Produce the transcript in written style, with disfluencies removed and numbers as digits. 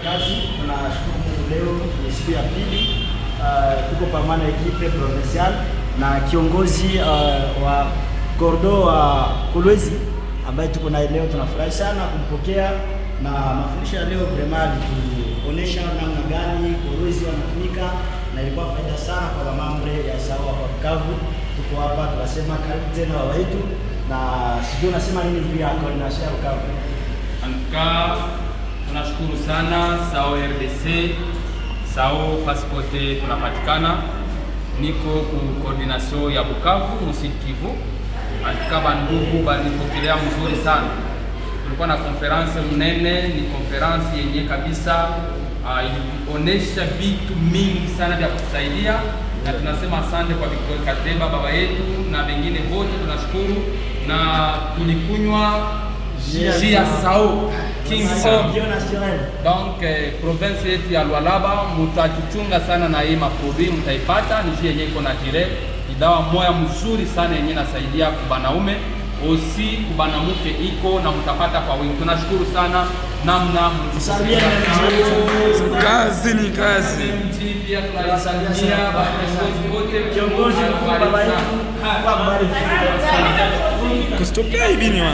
Kazi. Tunashukuru Mungu, leo ni siku ya pili, tuko pamoja na équipe provinciale na kiongozi wa coordo wa Kolwezi ambaye tuko naye leo. Tunafurahi sana kumpokea na mafundisho ya leo vraiment alituonesha namna gani Kolwezi wanatumika na ilikuwa faida sana kwa mamembres ya SAO hapa Bukavu. Tuko hapa tunasema karibu tena baba yetu, na sijui unasema nini juu ya coordination ya Bukavu? En tout cas, tunashukuru sana SAO RDC, SAO fasi kote tunapatikana. Niko ku coordination ya Bukavu mu Sud Kivu. En tout cas, bandugu balipokelea mzuri sana. Tulikuwa na conférence mnene, ni conférence yenye kabisa ilionesha vitu mingi sana vya kutusaidia na tunasema asante kwa Victor Kateba baba yetu na wengine wote tunashukuru, na tulikunywa jus ya SAO King Kong. Bio naturel. Donc province yetu ya Lualaba mutatuchunga sana na hii maproduits mutaipata, ni jus yenye iko naturel, ni dawa moya mzuri sana yenye nasaidia kubanaume aussi kubanamuke iko na mutapata kwa wingi. Tunashukuru sana namna Salimia na Kazi ni kazi. MG pia tunaisalimia viongozi wote, Kiongozi mkuu baba yetu, Mungu akubariki. Kustopia hivi ni wa